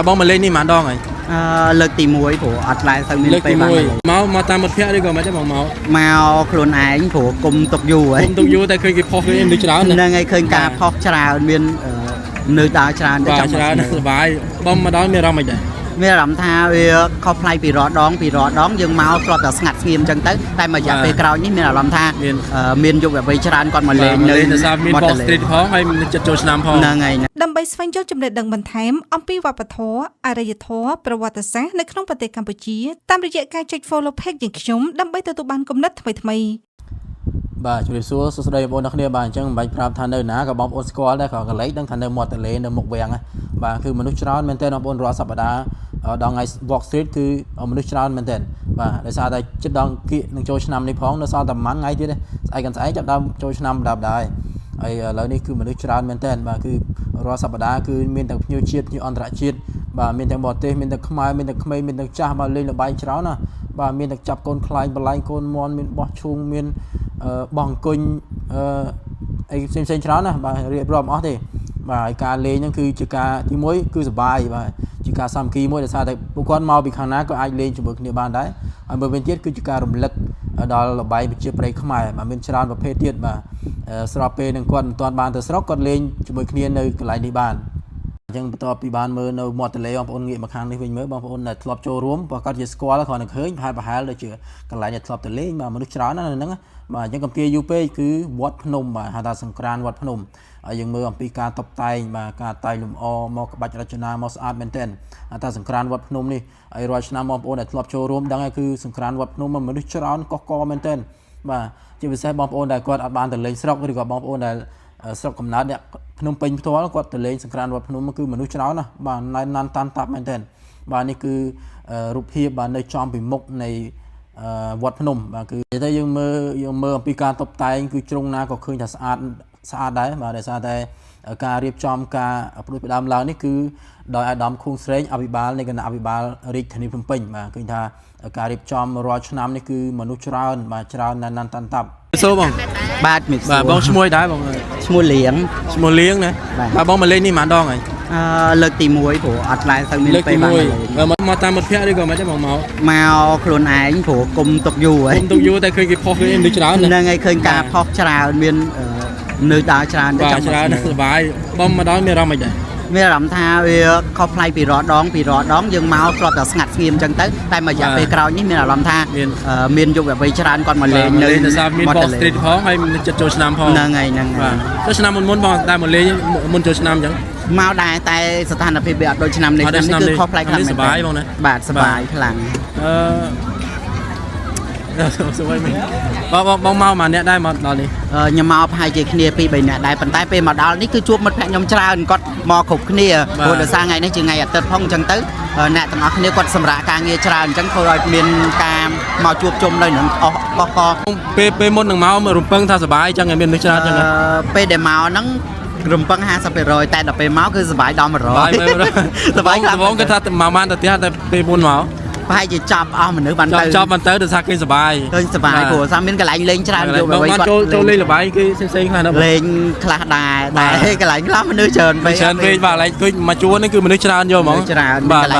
បងមកលេងនេះប៉ុន្មានដងហើយ អឺលើកទី1ព្រោះអត់ឡើងទៅមាន លើកទី ពេលបាន 1មកមកតាមមិត្តភ័ក្តិឬក៏មិនទេបងមក មកខ្លួនឯងព្រោះគុំទុកយូរហើយ គុំទុកយូរតែឃើញគេផុសគេមនុស្សច្រើនណាស់ ហ្នឹងហើយឃើញការផុសច្រើនមាននៅដើរច្រើន បាទ ចង់ ច្រើនណាស់សប្បាយបងមកដល់មានអារម្មណ៍មិនដែរ មានអារម្មណ៍ថាវាខុសប្លែកពីរាល់ដងពីរាល់ដងយើងមកធ្លាប់តែស្ងាត់ស្ងៀមអញ្ចឹងទៅតែមួយរយៈពេលក្រោយនេះមានអារម្មណ៍ថាមានយុវវ័យច្រើនគាត់មកលេង នៅ នៅ ដោយសារមាន Wall Street ផងហើយមានចិត្តចូលឆ្នាំផង ហ្នឹងហើយ ដើម្បីស្វែងយល់ចំណេះដឹងបន្ថែមអំពីវប្បធម៌អរិយធម៌ប្រវត្តិសាស្ត្រនៅក្នុងប្រទេសកម្ពុជាតាមរយៈការចុច Follow Page យើងខ្ញុំដើម្បីទទួលបានគំនិតថ្មីៗ បាទជំរាបសួរសួស្តីបងប្អូនអ្នកគ្នាបាទអញ្ចឹងមិនបាច់ប្រាប់ថានៅណាក៏បងប្អូនស្គាល់ដែរក៏កន្លែងដឹងថានៅមាត់ទន្លេនៅមុខវាំងបាទគឺមនុស្សច្រើនមែនទែនបងប្អូនរាល់សប្តាហ៍ដល់ថ្ងៃ Walk Street គឺមនុស្សច្រើនមែនទែនបាទដោយសារតែចិត្តដល់គៀកនឹងចូលឆ្នាំនេះផងនៅសល់តែប្រហែលថ្ងៃទៀតទេស្អែកកាន់ស្អែកចាប់ដើមចូលឆ្នាំដើមដែរហើយឥឡូវនេះគឺមនុស្សច្រើនមែនទែនបាទគឺរាល់សប្តាហ៍គឺមានទាំងភ្ញៀវជាតិភ្ញៀវអន្តរជាតិបាទមានទាំងបរទេសមានទាំងខ្មែរមានទាំងក្មេងមានទាំងចាស់បាទលេងល្បែងច្រើនណាស់បាទមានទាំងចាប់កូនខ្លែងបន្លែងកូនមន់មានបោះឈូងមានបោះអង្គញអឺអីផ្សេងផ្សេងច្រើនណាស់បាទរៀបរាប់អស់ទេបាទហើយការលេងហ្នឹងគឺជាការទីមួយគឺសប្បាយបាទជាការសាមគ្គីមួយដោយសារតែពួកគាត់មកពីខាងណាក៏អាចលេងជាមួយគ្នាបានដែរហើយមួយវិញទៀតគឺជាការរំលឹកដល់ល្បែងប្រជាប្រិយខ្មែរបាទមានច្រើនប្រភេទទៀតបាទស្របពេលនឹងគាត់មិនទាន់បានទៅស្រុកគាត់លេងជាមួយគ្នានៅកន្លែងនេះបានអញ្ចឹងបន្ទាប់ពីបានមើលនៅមាត់ទន្លេបងប្អូនងាកមកខាងនេះវិញមើលបងប្អូនដែលធ្លាប់ចូលរួមប្រកាសជាស្គាល់គ្រាន់តែឃើញប្រហែលប្រហែលដូចជាកន្លែងដែលធ្លាប់ទៅលេងបាទមនុស្សច្រើនណាស់នៅហ្នឹងបាទអញ្ចឹងកំទាយូរពេកគឺវត្តភ្នំបាទហៅថាសង្ក្រានវត្តភ្នំហើយយើងមើលអំពីការតុបតែងបាទការតែងលម្អមកក្បាច់រចនាមកស្អាតមែនទែនហៅថាសង្ក្រានវត្តភ្នំនេះហើយរាល់ឆ្នាំបងប្អូនដែលធ្លាប់ចូលរួមដឹងហើយគឺសង្ក្រានវត្តភ្នំមនុស្សច្រើនកុះកមែនទែនបាទជាពិសេសបងប្អូនដែលគាត់អត់បានទៅលេងស្រុកឬក៏បងប្អូនដែលស្រុកកំណើតអ្នកភ្នំពេញផ្ទាល់គាត់ទៅលេងសង្ក្រានវត្តភ្នំគឺមនុស្សច្រើនណាស់បាទណែនណាន់តាន់តាប់មែនទែនបាទនេះគឺរូបភាពបាទនៅចំពីមុខនៃវត្តភ្នំបាទគឺនិយាយទៅយើងមើលយើងមើលអំពីការតុបតែងគឺជ្រុងណាក៏ឃើញថាស្អាតស្អាតដែរបាទដោយសារតែការរៀបចំការផ្ដួចផ្ដើមឡើងនេះគឺដោយអាដាមខួងស្រេងអភិបាលនៃគណៈអភិបាលរាជធានីភ្នំពេញបាទឃើញថាការរៀបចំរាល់ឆ្នាំនេះគឺមនុស្សច្រើនបាទច្រើនណែនណាន់តាន់តាប់សួរបង បាទជំរាបសួរ បាទបងឈ្មោះដែរបង ឈ្មោះលៀង ឈ្មោះលៀងណា បាទ បាទបងមកលេងនេះប៉ុន្មានដងហើយ អឺលើកទី1ព្រោះអត់ឡើងទៅមាន លើកទី ពេលបាន 1មកមកតាមមិត្តភ័ក្តិឬក៏មិនទេបងមក មកខ្លួនឯងព្រោះគុំទុកយូរហើយ គុំទុកយូរតែឃើញគេផុសគេមនុស្សច្រើនណាស់ ហ្នឹងហើយឃើញការផុសច្រើនមាននៅដើរច្រើន បាទច្រើនណាស់សប្បាយបងមកដល់មានអារម្មណ៍មិនដែរ មានអារម្មណ៍ថាវាខុសប្លែកពីរាល់ដងពីរាល់ដងយើងមកធ្លាប់តែស្ងាត់ស្ងៀមអញ្ចឹងទៅតែមួយរយៈពេលក្រោយនេះមានអារម្មណ៍ថាមានយុវវ័យច្រើនគាត់មកលេងនៅ បាទដោយសារមាន Wall Street ផងហើយមានចិត្តចូលឆ្នាំផង ហ្នឹងហើយហ្នឹង បាទ ហើយ ចុះឆ្នាំមុនមុនបងតែមកលេងមុនចូលឆ្នាំអញ្ចឹង មកដែរតែស្ថានភាពវាអត់ដូចឆ្នាំនេះ អត់ដូច ឆ្នាំនេះគឺខុសប្លែកខ្លាំង ឆ្នាំនេះសប្បាយបងណា បាទសប្បាយខ្លាំង អឺសប្បាយមែនបងបងបងមកមួយអ្នកដែរមកដល់នេះ ខ្ញុំមកប្រហែលជាគ្នាពីរបីនាក់ដែរប៉ុន្តែពេលមកដល់នេះគឺជួបមិត្តភក្តិខ្ញុំច្រើនគាត់មកគ្រប់គ្នាព្រោះដោយសារថ្ងៃនេះជាថ្ងៃអាទិត្យផងអញ្ចឹងទៅអ្នកទាំងអស់គ្នាគាត់សម្រាកការងារច្រើនអញ្ចឹងធ្វើឲ្យមានការមកជួបជុំនៅនឹងអស់កក ពេលពេលមុននឹងមករំពឹងថាសប្បាយអញ្ចឹងឲ្យមានមនុស្សច្រើនអញ្ចឹង ពេលដែលមកហ្នឹងរំពឹង50%តែដល់ពេលមកគឺសប្បាយដល់100 បាយមែន សប្បាយខ្លាំង បងគាត់ថាមកបានទៅផ្ទះតែពេលមុនមក ប្រហែលជាចាប់អស់មនុស្សបាន ចប់ ទៅ ចប់បានទៅដោយសារឃើញសប្បាយ ឃើញសប្បាយព្រោះសារមានកន្លែងលេងច្រើនយក បង ទៅ បានចូលចូលលេងល្បែងគេផ្សេងៗខ្លះណាបង លេងខ្លះដែរតែកន្លែងខ្លះមនុស្សច្រើនពេក ច្រើនពេកបាទឥឡូវឃើញមកជួននេះគឺមនុស្សច្រើនយកហ្មង មនុស្សច្រើន បាទ មានកន្លែង